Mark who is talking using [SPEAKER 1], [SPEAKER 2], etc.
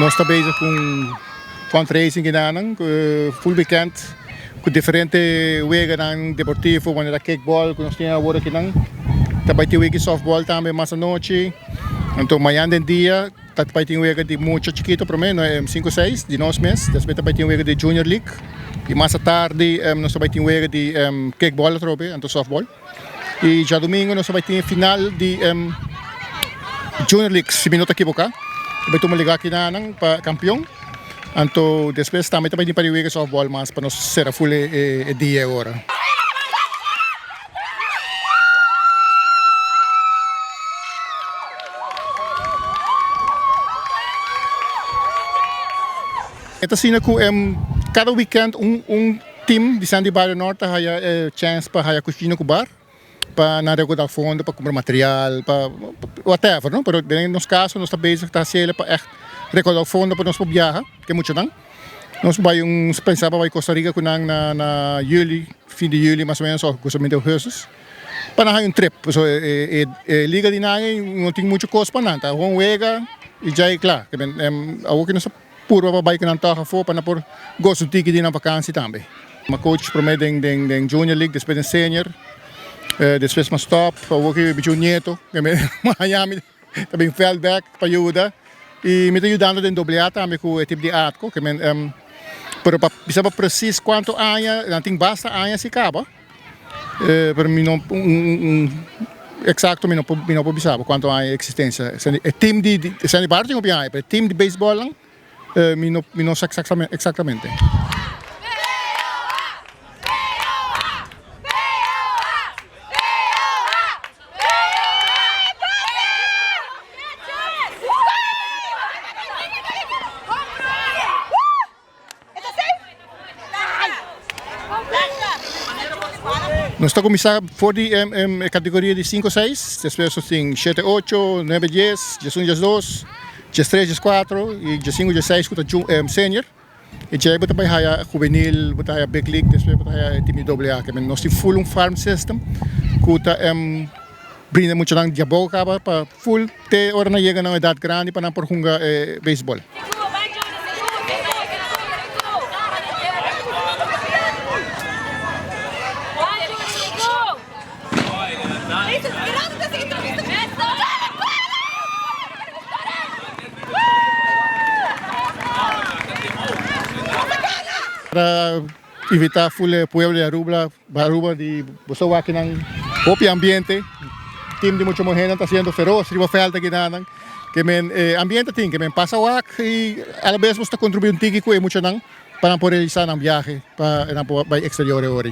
[SPEAKER 1] Nos ta bezig ku un fundraising kinanan full weekend ku diferente weganan deportivo manera kickball ku nos tin awor akinan. Ta bai tin wega di softball tambe mas anochi. Anto mañan den dia ta bai tin wega di mucha chikito prome sinku seis di nos mes. Despues ta bai tin wega di junior league y mas atardi nos ta bai tin wega di kickball atrobe anto softball. Y djadumingo nos ta bai tin e final di Junior League, si mi no ta ekiboká. Ta bai tuma lugar aki na nan pa kampion. Anto despues tambe ta bai tin par di wega softball mas pa nos sera ful e dia e ora. E ta asina ku kada weekend un. Team di Sandy Barrio Norte ta haya e chance pa haya cushina cu bar pa nan recorda fondo pa cumpra material pa whatever no pero den nos caso nos ta bezig ta haciele pa echt recorda fondo pa nos por biaha ke muchanan nos bay un pensa pa bay Costa Rica cu nan na na juli fin di juli mas o menos of gustamente augustus pa nan haya un trip pasobra e e liga di nan ey no tin mucho cos pa nan ta gewoon wega y djay cla awor ki nos ta. Purba pa bai ku nan tòg afó pa nan por gosa un tiki di nan vakansi tambe. Mi a coach promé den den Junior League, despues den Senior, despues mi a stòp, awor ki mi un nieto ke mi haña mi ta bin vèlt bèk pa yuda i mi ta yudando den doble A tambe ku e tip di Atco ke men pero pa bisa bo presis kuantu aña nan tin basta aña si kaba. Pero mi no un exacto mi no por mi no por bisa bo cuanto aña existencia. E team di di Sandy Barrio tin hopi aña pero e team di baseball nan mi no mi no sa exactamente. Nos ta kuminsá for di e kategoria di sinku seis, despues nos tin shete ocho, nuebe dies, diesun diesdos, diestres dieskuatro i diessinku diesseis ku ta senior. I djei bo ta bai haya hubenil, bo ta haya big league, despues bo ta haya e tim di doble A. Nos tin full un farm system ku ta brinda muchanan di abou kaba pa full te ora nan yega na un edat grandi pa nan por hunga e beisbol. Ta invita full e pueblo di Aruba Aruba di boso wak nan hopi ambiente team di mucha muhernan ta haciendo feroz riba veld aki nan ke men e ambiente tin ke men pasa wak y alabes boso ta contribui un tiki cu e muchanan pa nan por realisa nan viahe pa nan por bay exterior e ora.